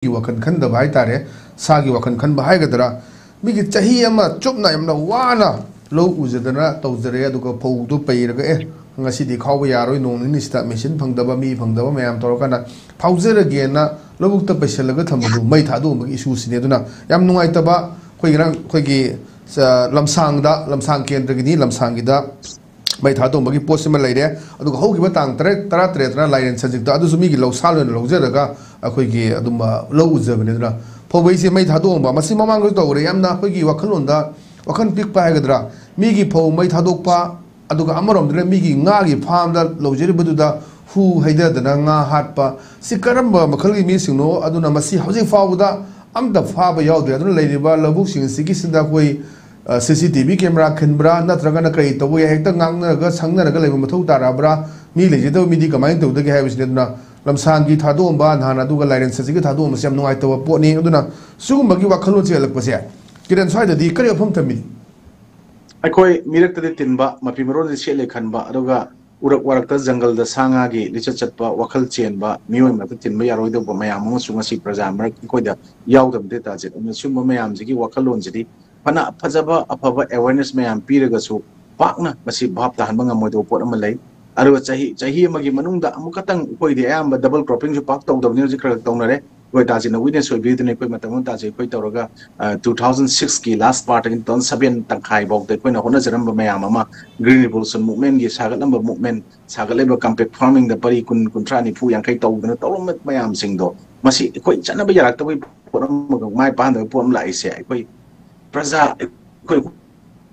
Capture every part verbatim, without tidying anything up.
ꯃꯤꯒꯤ ꯋꯥꯈꯜ ꯈꯟꯗꯕ ꯍꯥꯏꯇꯥꯔꯦ, ꯁꯥꯒꯤ ꯋꯥꯈꯜ ꯈꯟꯕ ꯍꯥꯏꯒꯗ꯭ꯔꯥ, ꯃꯤꯒꯤ ꯆꯍꯤ ꯑꯃ ꯆꯨꯞꯅ ꯌꯥꯝꯅ ꯋꯥꯅ ꯂꯧ ꯎꯖꯗꯅ ꯇꯧꯖꯔꯦ, ꯑꯗꯨꯒ ꯐꯧꯗꯨ ꯄꯩꯔꯒ, "ꯑꯦ, ꯉꯁꯤꯗꯤ ꯈꯥꯎꯕ ꯌꯥꯔꯣꯏ, ꯅꯣꯡ ꯅꯤꯅꯤꯁꯤꯗ ꯃꯦꯆꯤꯟ ꯐꯪꯗꯕ, ꯃꯤ ꯐꯪꯗꯕ ꯃꯌꯥꯝ ꯇꯧꯔꯀꯥꯟꯗ ꯐꯥꯎꯖꯔꯒꯦꯅ" ꯂꯧꯕꯨꯛꯇ ꯄꯩꯁꯤꯜꯂꯒ ꯊꯝꯕꯗꯨ ꯃꯩ ꯊꯥꯗꯣꯛꯑꯝꯕꯒꯤ ꯏꯁꯨꯁꯤꯅꯤ꯫ ꯑꯗꯨꯅ ꯌꯥꯝ ꯅꯨꯡꯉꯥꯏꯇꯕ, ꯑꯩꯈꯣꯏꯒꯤ ꯉꯔꯥꯡ ꯑꯩꯈꯣꯏꯒꯤ, ꯑ, ꯂꯝꯁꯥꯡꯗ, ꯂꯝꯁꯥꯡ ꯀꯦꯟꯗ꯭ꯔꯒꯤꯅꯤ, ꯂꯝꯁꯥꯡꯒꯤꯗ ꯃꯩ ꯊꯥꯗꯣꯛꯑꯝꯕꯒꯤ ꯄꯣꯠꯁꯤꯃ ꯂꯩꯔꯦ꯫ ꯑꯗꯨꯒ ꯍꯧꯈꯤꯕ ꯇꯥꯡ ꯇꯔꯦꯠ, ꯇꯔꯥ ꯇꯔꯦꯠꯇꯅ ꯂꯥꯏꯔꯦꯟ ꯁꯖꯤꯛꯇ, ꯑꯗꯨꯁꯨ ꯃꯤꯒꯤ ꯂꯧꯁꯥꯜ ꯑꯣꯏꯅ ꯂꯧꯖꯔꯒ ꯑꯩꯈꯣꯏꯒꯤ ꯑꯗꯨꯝ, ꯑ, ꯂꯧ ꯎꯖꯕꯅꯦ꯫ ꯑꯗꯨꯅ ꯐꯧꯕꯩꯁꯦ ꯃꯩ ꯊꯥꯗꯣꯛꯑꯝꯕ, ꯃꯁꯤ ꯃꯃꯥꯡꯗꯁꯨ ꯇꯧꯈ꯭ꯔꯦ꯫ ꯌꯥꯝꯅ ꯑꯩꯈꯣꯏꯒꯤ ꯋꯥꯈꯜꯂꯣꯟꯗ, ꯋꯥꯈꯜ ꯄꯤꯛꯄ ꯍꯥꯏꯒꯗ꯭ꯔꯥ, ꯃꯤꯒꯤ ꯐꯧ ꯃꯩ ꯊꯥꯗꯣꯛꯄ, ꯑꯗꯨꯒ ꯑꯃꯔꯣꯝꯗꯅ ꯃꯤꯒꯤ ꯉꯥꯒꯤ ꯐꯥꯔꯝꯗ ꯂꯧꯖꯔꯤꯕꯗꯨꯗ ꯍꯨ ꯍꯩꯗꯗꯅ ꯉꯥ ꯍꯥꯠꯄ, ꯁꯤ ꯀꯔꯝꯕ ꯃꯈꯜꯒꯤ ꯃꯤꯁꯤꯡꯅꯣ? ꯑꯗꯨꯅ ꯃꯁꯤ ꯍꯧꯖꯤꯛ ꯐꯥꯎꯕꯗ ꯑꯝꯇ ꯐꯥꯕ ꯌꯥꯎꯗ꯭ꯔꯦ꯫ ꯑꯗꯨꯅ ꯂꯩꯔꯤꯕ ꯂꯧꯕꯨꯛꯁꯤꯡ ꯑꯁꯤꯒꯤꯁꯤꯗ ꯑꯩꯈꯣꯏ, ꯑ, ꯁꯤ ꯁꯤ ꯇꯤ ꯚꯤ ꯀꯦꯃꯦꯔꯥ ꯈꯤꯟꯕ꯭ꯔꯥ, ꯅꯠꯇ꯭ꯔꯒꯅ ꯀꯔꯤ ꯇꯧꯕ ꯌꯥꯏ, ꯍꯦꯛꯇ ꯉꯥꯡꯅꯔꯒ ꯁꯪꯅꯔꯒ ꯂꯩꯕ ꯃꯊꯧ ꯇꯥꯔꯛꯑꯕ꯭ꯔꯥ? ꯃꯤ ꯂꯩꯖꯗꯕ ꯃꯤꯗꯤ ꯀꯃꯥꯏꯅ ꯇꯧꯗꯒꯦ ꯍꯥꯏꯕꯁꯤꯅꯤ꯫ ꯑꯗꯨꯅ ꯂꯝꯁꯥꯡꯒꯤ ꯊꯥꯗꯣꯛꯑꯝꯕ ꯅꯍꯥꯟ, ꯑꯗꯨꯒ ꯂꯥꯏꯔꯦꯟ ꯁꯖꯤꯛꯀꯤ ꯊꯥꯗꯣꯛꯑꯝꯕꯁꯦ ꯌꯥꯝ ꯅꯨꯡꯉꯥꯏꯇꯕ ꯄꯣꯠꯅꯤ꯫ ꯑꯗꯨꯅ ꯁꯤꯒꯨꯝꯕꯒꯤ ꯋꯥꯈꯜꯂꯣꯟ ꯆꯦꯜꯂꯛꯄꯁꯦ, ꯀꯤꯔꯟ, ꯁ꯭ꯋꯥꯏꯗꯗꯤ ꯀꯔꯤ ꯋꯥꯐꯝ ꯊꯝꯕꯤꯅꯤ? ꯑꯩꯈꯣꯏ ꯃꯤꯔꯛꯇꯗꯤ ꯇꯤꯟꯕ, ꯃꯐꯤ ꯃꯔꯣꯟꯗꯤ ꯁꯦꯠꯂꯦ ꯈꯟꯕ, ꯑꯗꯨꯒ ꯎꯔꯛ ꯋꯥꯔꯛꯇ ꯖꯪꯒꯜꯗ ꯁꯥ ꯉꯥꯒꯤ ꯂꯤꯆꯠ ꯆꯠꯄ, ꯋꯥꯈꯜ ꯆꯦꯟꯕ, ꯃꯤꯑꯣꯏ ꯃꯔꯛꯇ ꯇꯤꯟꯕ ꯌꯥꯔꯣꯏꯗꯧꯕ ꯃꯌꯥꯝ ꯑꯃꯁꯨ ꯉꯁꯤ ꯄ꯭ꯔꯖꯥ ꯃꯔꯛ ꯑꯩꯈꯣꯏꯗ ꯌꯥꯎꯗꯕꯗꯤ ꯇꯥꯖꯩ꯫ ꯑꯗꯨꯅ ꯁꯤꯒꯨꯝꯕ ꯃꯌꯥꯝꯁꯤꯒꯤ ꯋꯥꯈꯜꯂꯣꯟꯁꯤꯗꯤ ꯐꯅ ꯐꯖꯕ, ꯑꯐꯕ awareness ꯃꯌꯥꯝ ꯄꯤꯔꯒꯁꯨ ꯄꯥꯛꯅ ꯃꯁꯤ ꯚꯥꯞ ꯇꯥꯍꯟꯕ ꯉꯝꯃꯣꯏꯗꯕ ꯄꯣꯠ ꯑꯃ ꯂꯩ꯫ ꯑꯗꯨꯒ ꯆꯍꯤ, ꯆꯍꯤ ꯑꯃꯒꯤ ꯃꯅꯨꯡꯗ ꯑꯃꯨꯛꯈꯛꯇꯪ, ꯑꯩꯈꯣꯏꯗꯤ ꯑꯌꯥꯝꯕ double croppingꯁꯨ ꯄꯥꯛ ꯇꯧꯗꯕꯅꯤ, ꯍꯧꯖꯤꯛ ꯈꯔ ꯈꯔ ꯇꯧꯅꯔꯦ꯫ ꯑꯩꯈꯣꯏ ꯇꯥꯖꯤꯅ witness ꯑꯣꯏꯕꯤꯗꯨꯅ ꯑꯩꯈꯣꯏ ꯃꯇꯝ ꯑꯃ ꯇꯥꯖꯩ ꯑꯩꯈꯣꯏ ꯇꯧꯔꯒ, ꯑ, two thousand sixꯀꯤ last partꯇꯒꯤ two thousand seven ꯇꯪꯈꯥꯏ ꯐꯥꯎꯗ ꯑꯩꯈꯣꯏꯅ ꯍꯣꯠꯅꯖꯔꯝꯕ ꯃꯌꯥꯝ ꯑꯃ, Green Revolution movementꯀꯤ ꯁꯥꯒꯠꯂꯝꯕ movement, ꯁꯥꯒꯠꯂꯤꯕ compact farmingꯗ ꯄꯔꯤ ꯀꯨꯟ, ꯀꯨꯟꯊ꯭ꯔꯥ, ꯅꯤꯐꯨ, ꯌꯥꯡꯈꯩ ꯇꯧꯗꯅ ꯇꯧꯔꯝꯕ ꯃꯌꯥꯝꯁꯤꯡꯗꯣ, ꯃꯁꯤ ꯑꯩꯈꯣꯏ ꯆꯠꯅꯕ ꯌꯥꯔꯛꯇꯕꯒꯤ ꯄꯣꯠ ꯑꯃꯒ ꯃꯥꯏ ꯄꯥꯛꯍꯟꯗꯕ ꯄꯣꯠ ꯑꯃ ꯂꯥꯛꯏꯁꯦ꯫ ꯑꯩꯈꯣꯏ ꯄ꯭ꯔꯖꯥ, ꯑꯩꯈꯣꯏ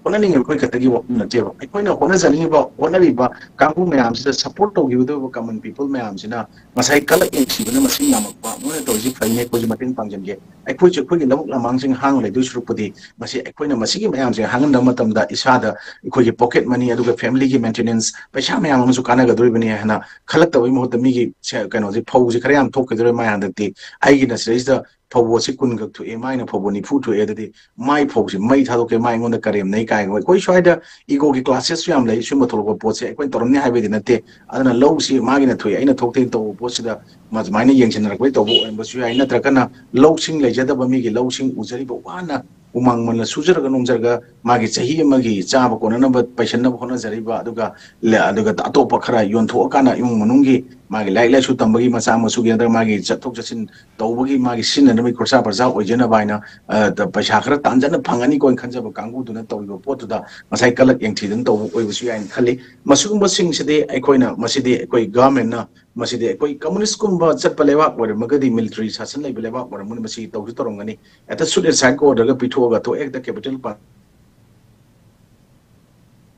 ꯍꯣꯠꯅꯅꯤꯡꯉꯤꯕ ꯑꯩꯈꯣꯏ ꯈꯛꯇꯒꯤ ꯋꯥꯐꯝ ꯅꯠꯇꯦꯕ꯫ ꯑꯩꯈꯣꯏꯅ ꯍꯣꯠꯅꯖꯅꯤꯡꯉꯤꯕ, ꯍꯣꯠꯅꯔꯤꯕ ꯀꯥꯡꯕꯨ ꯃꯌꯥꯝꯁꯤꯗ support ꯇꯧꯈꯤꯒꯗꯧꯔꯤꯕ common people ꯃꯌꯥꯝꯁꯤꯅ ꯉꯁꯥꯏ ꯀꯂꯛ ꯌꯦꯡꯁꯤꯕꯅ ꯃꯁꯤꯡ ꯌꯥꯝꯃꯛꯄ, ꯃꯣꯏꯅ ꯇꯧꯔꯤꯁꯤ ꯐꯩꯅꯦ, ꯑꯩꯈꯣꯏꯁꯨ ꯃꯇꯦꯡ ꯄꯥꯡꯁꯤꯟꯒꯦ, ꯑꯩꯈꯣꯏꯁꯨ ꯑꯩꯈꯣꯏꯒꯤ ꯂꯧꯕꯨꯛ ꯂꯝꯍꯥꯡꯁꯤꯡ ꯍꯥꯡꯉ ꯂꯩꯗꯣꯏ ꯁꯔꯨꯛꯄꯨꯗꯤ, ꯃꯁꯤ ꯑꯩꯈꯣꯏꯅ ꯃꯁꯤꯒꯤ ꯃꯌꯥꯝꯁꯦ ꯍꯥꯡꯍꯟꯗꯕ ꯃꯇꯝꯗ ꯏꯁꯥꯗ ꯑꯩꯈꯣꯏꯒꯤ pocket money ꯑꯗꯨꯒ familyꯒꯤ maintenance ꯄꯩꯁꯥ ꯃꯌꯥꯝ ꯑꯃꯁꯨ ꯀꯥꯟꯅꯒꯗꯧꯔꯤꯕꯅꯤ ꯍꯥꯏꯅ ꯈꯜꯂꯛꯇꯕꯒꯤ ꯃꯍꯨꯠꯇ ꯃꯤꯒꯤ ꯁꯦ-, ꯀꯩꯅꯣꯁꯦ, ꯐꯧꯁꯦ ꯈꯔ ꯌꯥꯝ ꯊꯣꯛꯈꯤꯗꯧꯔꯦ ꯃꯥꯏ ꯍꯟꯗꯛꯇꯤ, ꯑꯩꯒꯤꯅ ꯁꯤꯗꯩꯁꯤꯗ ꯐꯧꯕꯣꯠꯁꯤ ꯀꯨꯟꯈꯛ ꯊꯣꯛꯑꯦ, ꯃꯥꯏꯅ ꯐꯧꯕꯣꯠ ꯅꯤꯐꯨ ꯊꯣꯛꯑꯦ, ꯑꯗꯨꯗꯤ ꯃꯥꯏ ꯐꯧꯁꯤ ꯃꯩ ꯊꯥꯗꯣꯛꯀꯦ, ꯃꯥ ꯑꯩꯉꯣꯟꯗ ꯀꯔꯦꯝꯅꯩ ꯀꯥꯏꯅ꯫ ꯑꯩꯈꯣꯏ ꯁ꯭ꯋꯥꯏꯗ ꯏꯒꯣꯒꯤ ꯀ꯭ꯂꯥꯁꯦꯁꯁꯨ ꯌꯥꯝ ꯂꯩ꯫ ꯁꯨꯝꯕ ꯊꯣꯛꯂꯛꯄ ꯄꯣꯠꯁꯦ ꯑꯩꯈꯣꯏꯅ ꯇꯧꯔꯝꯅꯤ ꯍꯥꯏꯕꯗꯤ ꯅꯠꯇꯦ꯫ ꯑꯗꯨꯅ ꯂꯧꯁꯤ ꯃꯥꯒꯤꯅ ꯊꯣꯛꯑꯦ, ꯑꯩꯅ ꯊꯣꯛꯇꯦꯅ ꯇꯧꯕ ꯄꯣꯠꯁꯤꯗ ꯑꯗꯨꯃꯥꯏꯅ ꯌꯦꯡꯁꯤꯟꯅꯔꯛꯄꯒꯤ ꯇꯧꯕ ꯑꯣꯏꯔꯝꯕꯁꯨ ꯌꯥꯏ꯫ ꯅꯠꯇ꯭ꯔꯒꯅ ꯂꯧꯁꯤꯡ ꯂꯩꯖꯗꯕ ꯃꯤꯒꯤ ꯂꯧꯁꯤꯡ ꯎꯖꯔꯤꯕ, ꯋꯥꯅ ꯍꯨꯃꯥꯡ ꯃꯟꯅ ꯁꯨꯖꯔꯒ ꯅꯣꯝꯖꯔꯒ ꯃꯥꯒꯤ ꯆꯍꯤ ꯑꯃꯒꯤ ꯆꯥꯕ ꯀꯣꯟꯅꯅꯕ ꯄꯩꯁꯟꯅꯕ ꯍꯣꯠꯅꯖꯔꯤꯕ, ꯑꯗꯨꯒ ꯂ-, ꯑꯗꯨꯒ ꯑꯇꯣꯞꯄ ꯈꯔ ꯌꯣꯟꯊꯣꯛꯑꯀꯥꯟꯗ ꯏꯃꯨꯡ ꯃꯅꯨꯡꯒꯤ ꯃꯥꯒꯤ ꯂꯥꯏꯔꯤꯛ ꯂꯥꯏꯁꯨ ꯇꯝꯕꯒꯤ ꯃꯆꯥ ꯃꯁꯨꯒꯤ ꯅꯠꯇ꯭ꯔꯒ ꯃꯥꯒꯤ ꯆꯠꯊꯣꯛ ꯆꯠꯁꯤꯟ ꯇꯧꯕꯒꯤ ꯃꯥꯒꯤ ꯁꯤꯖꯤꯟꯅꯅꯕꯒꯤ ꯈꯣꯔꯁꯥ ꯄ꯭ꯔꯁꯥ ꯑꯣꯏꯖꯅꯕ ꯍꯥꯏꯅ, ꯑ, ꯄꯩꯁꯥ ꯈꯔ ꯇꯥꯟꯖꯅ ꯐꯪꯒꯅꯤꯀꯣ ꯍꯥꯏꯅ ꯈꯟꯖꯕ ꯀꯥꯡꯕꯨꯗꯨꯅ ꯇꯧꯔꯤꯕ ꯄꯣꯠꯇꯨꯗ ꯉꯁꯥꯏ ꯀꯂꯛ ꯌꯦꯡꯊꯤꯗꯅ ꯇꯧꯕ ꯑꯣꯏꯕꯁꯨ ꯌꯥꯏꯅ ꯈꯜꯂꯤ꯫ ꯃꯁꯤꯒꯨꯝꯕꯁꯤꯡꯁꯤꯗꯤ ꯑꯩꯈꯣꯏꯅ, ꯃꯁꯤꯗꯤ ꯑꯩꯈꯣꯏ ꯒꯚꯔꯟꯃꯦꯟꯠꯅ, ꯃꯁꯤꯗꯤ ꯑꯩꯈꯣꯏ ꯀꯝꯃꯨꯅꯤꯁ꯭ꯠꯀꯨꯝꯕ ꯆꯠꯄ ꯂꯩꯕꯥꯛ ꯑꯣꯏꯔꯝꯃꯒꯗꯤ, ꯃꯤꯂꯤꯇꯔꯤ ꯁꯥꯁꯟ ꯂꯩꯕ ꯂꯩꯕꯥꯛ ꯑꯣꯏꯔꯝꯃꯒꯗꯤ ꯃꯁꯤ ꯇꯧꯁꯨ ꯇꯧꯔꯝꯒꯅꯤ꯫ ꯍꯦꯛꯇ ꯁꯨꯠ ꯑꯦꯟ ꯁꯥꯏꯠꯀ ꯑꯣꯔꯗꯔꯒ ꯄꯤꯊꯣꯛꯑꯒ ꯊꯣꯛ ꯍꯦꯛꯇ ꯀꯦꯄꯤꯇꯦꯜ ꯄꯥꯟ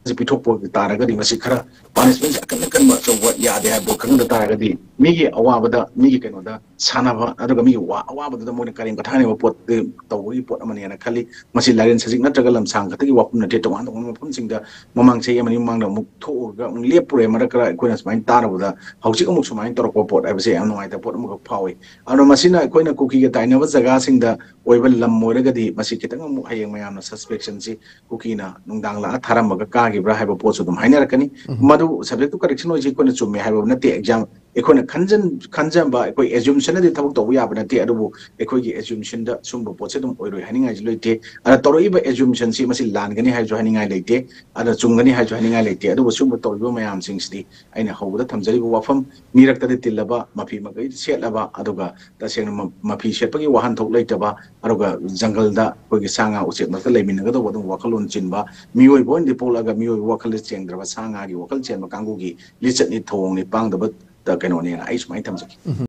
ꯁꯤ ꯄꯤꯊꯣꯛꯄ ꯇꯥꯔꯒꯗꯤ ꯃꯁꯤ ꯈꯔ ꯄꯥꯅꯤꯁꯃꯦꯟꯁꯦ ꯑꯀꯟ ꯑꯀꯟꯕ ꯑꯆꯧꯕ ꯌꯥꯗꯦ ꯍꯥꯏꯕꯗꯣ ꯈꯪꯍꯟꯕ ꯇꯥꯔꯒꯗꯤ ꯃꯤꯒꯤ ꯑꯋꯥꯕꯗ, ꯃꯤꯒꯤ ꯀꯩꯅꯣꯗ ꯁꯥꯟꯅꯕ, ꯑꯗꯨꯒ ꯃꯤꯒꯤ ꯋꯥ-, ꯑꯋꯥꯕꯗꯨꯗ ꯃꯣꯏꯅ ꯀꯔꯦꯝ ꯀꯊꯥꯏꯅꯕ ꯄꯣꯠ, ꯑ, ꯇꯧꯕꯒꯤ ꯄꯣꯠ ꯑꯃꯅꯦꯅ ꯈꯜꯂꯤ꯫ ꯃꯁꯤ ꯂꯥꯏꯔꯦꯟ ꯁꯖꯤꯛ ꯅꯠꯇ꯭ꯔꯒ ꯂꯝꯁꯥꯡ ꯈꯛꯇꯒꯤ ꯋꯥꯐꯝ ꯅꯠꯇꯦ꯫ ꯇꯣꯉꯥꯟ ꯇꯣꯉꯥꯟꯕ ꯃꯐꯝꯁꯤꯡꯗ ꯃꯃꯥꯡ ꯆꯍꯤ ꯑꯃꯅꯤ ꯃꯃꯥꯡꯗ ꯑꯃꯨꯛ ꯊꯣꯛꯎꯔꯒ ꯑꯃꯨꯛ ꯂꯦꯞꯄꯨꯔꯦ꯫ ꯃꯔꯛ ꯈꯔ ꯑꯩꯈꯣꯏꯅ ꯁꯨꯃꯥꯏꯅ ꯇꯥꯔꯨꯕꯗ ꯍꯧꯖꯤꯛ ꯑꯃꯨꯛ ꯁꯨꯃꯥꯏꯅ ꯇꯧꯔꯛꯄ ꯄꯣꯠ ꯍꯥꯏꯕꯁꯦ ꯌꯥꯝ ꯅꯨꯡꯉꯥꯏꯇꯕ ꯄꯣꯠ ꯑꯃꯈꯛ ꯐꯥꯎꯏ꯫ ꯑꯗꯨꯅ ꯃꯁꯤꯅ ꯑꯩꯈꯣꯏꯅ ꯀꯨꯀꯤꯒ ꯇꯥꯏꯅꯕ ꯖꯒꯥꯁꯤꯡꯗ ꯑꯣꯏꯕ ꯂꯝ ꯑꯣꯏꯔꯒꯗꯤ ꯃꯁꯤ ꯈꯤꯇꯪ ꯑꯃꯨꯛ ꯍꯌꯦꯡ ꯃꯌꯥꯝꯅ ꯁꯁꯄꯦꯛꯁꯟꯁꯤ ꯀꯨꯀꯤꯅ ꯅꯨꯡꯗꯥꯡ ꯂꯥꯛꯑ ꯊꯥꯔꯝꯃꯒ ꯀꯥꯈꯤꯕ꯭ꯔꯥ ꯍꯥꯏꯕ ꯄꯣꯠꯁꯨ ꯑꯗꯨꯝ ꯍꯥꯏꯅꯔꯛꯀꯅꯤ꯫ ꯎꯝ꯫ ꯃꯗꯨ subject to correction ꯑꯣꯏꯁꯤ ꯑꯩꯈꯣꯏꯅ ꯆꯨꯝꯃꯦ ꯍꯥꯏꯕ ꯅꯠꯇꯦ꯫ ꯑꯦꯛꯖꯥꯝ ꯑꯩꯈꯣꯏꯅ ꯈꯟꯖꯟ-, ꯈꯟꯖꯕ, ꯑꯩꯈꯣꯏ ꯑꯦꯖꯨꯝꯁꯟꯅꯗꯤ ꯊꯕꯛ ꯇꯧꯕ ꯌꯥꯕ ꯅꯠꯇꯦ꯫ ꯑꯗꯨꯕꯨ ꯑꯩꯈꯣꯏꯒꯤ ꯑꯦꯖꯨꯝꯁꯟꯗ ꯁꯨꯝꯕ ꯄꯣꯠꯁꯦ ꯑꯗꯨꯝ ꯑꯣꯏꯔꯣꯏ ꯍꯥꯏꯅꯤꯡꯉꯥꯏꯁꯨ ꯂꯩꯇꯦ꯫ ꯑꯗ ꯇꯧꯔꯛꯏꯕ ꯑꯦꯖꯨꯝꯁꯟꯁꯤ ꯃꯁꯤ ꯂꯥꯟꯒꯅꯤ ꯍꯥꯏꯁꯨ ꯍꯥꯏꯅꯤꯡꯉꯥꯏ ꯂꯩꯇꯦ, ꯑꯗ ꯆꯨꯝꯒꯅꯤ ꯍꯥꯏꯁꯨ ꯍꯥꯏꯅꯤꯡꯉꯥꯏ ꯂꯩꯇꯦ꯫ ꯑꯗꯨꯕꯨ ꯁꯨꯝꯕ ꯇꯧꯔꯤꯕ ꯃꯌꯥꯝꯁꯤꯡꯁꯤꯗꯤ ꯑꯩꯅ ꯍꯧꯕꯗ ꯊꯝꯖꯔꯤꯕ ꯋꯥꯐꯝ, ꯃꯤꯔꯛꯇꯗꯤ ꯇꯤꯜꯂꯕ, ꯃꯐꯤ ꯃꯈꯩ ꯁꯦꯠꯂꯕ, ꯑꯗꯨꯒ ꯇꯁꯦꯡꯅ ꯃ-, ꯃꯐꯤ ꯁꯦꯠꯄꯒꯤ ꯋꯥꯍꯟꯊꯣꯛ ꯂꯩꯇꯕ, ꯑꯗꯨꯒ ꯖꯪꯒꯜꯗ ꯑꯩꯈꯣꯏꯒꯤ ꯁꯥ ꯉꯥ ꯎꯆꯦꯛ ꯃꯔꯛꯇ ꯂꯩꯃꯤꯟꯅꯒꯗꯧꯕ ꯑꯗꯨꯝ ꯋꯥꯈꯜꯂꯣꯟ ꯆꯤꯟꯕ ꯃꯤꯑꯣꯏꯕ ꯑꯣꯏꯅꯗꯤ ꯄꯣꯛꯂꯛꯑꯒ ꯃꯤꯑꯣꯏꯕ ꯋꯥꯈꯜꯗ ꯆꯦꯟꯗ꯭ꯔꯕ ꯁꯥ ꯉꯥꯒꯤ ꯋꯥꯈꯜ ꯆꯦꯟꯕ ꯀꯥꯡꯕꯨꯒꯤ ꯂꯤꯆꯠꯅꯤ, ꯊꯧꯑꯣꯡꯅꯤ, ꯄꯥꯡꯗꯕ ꯀꯩꯅꯣꯅꯦꯅ ꯑꯩ ꯁꯨꯃꯥꯏꯅ ꯊꯝꯖꯒꯦ꯫ ꯎꯝ꯫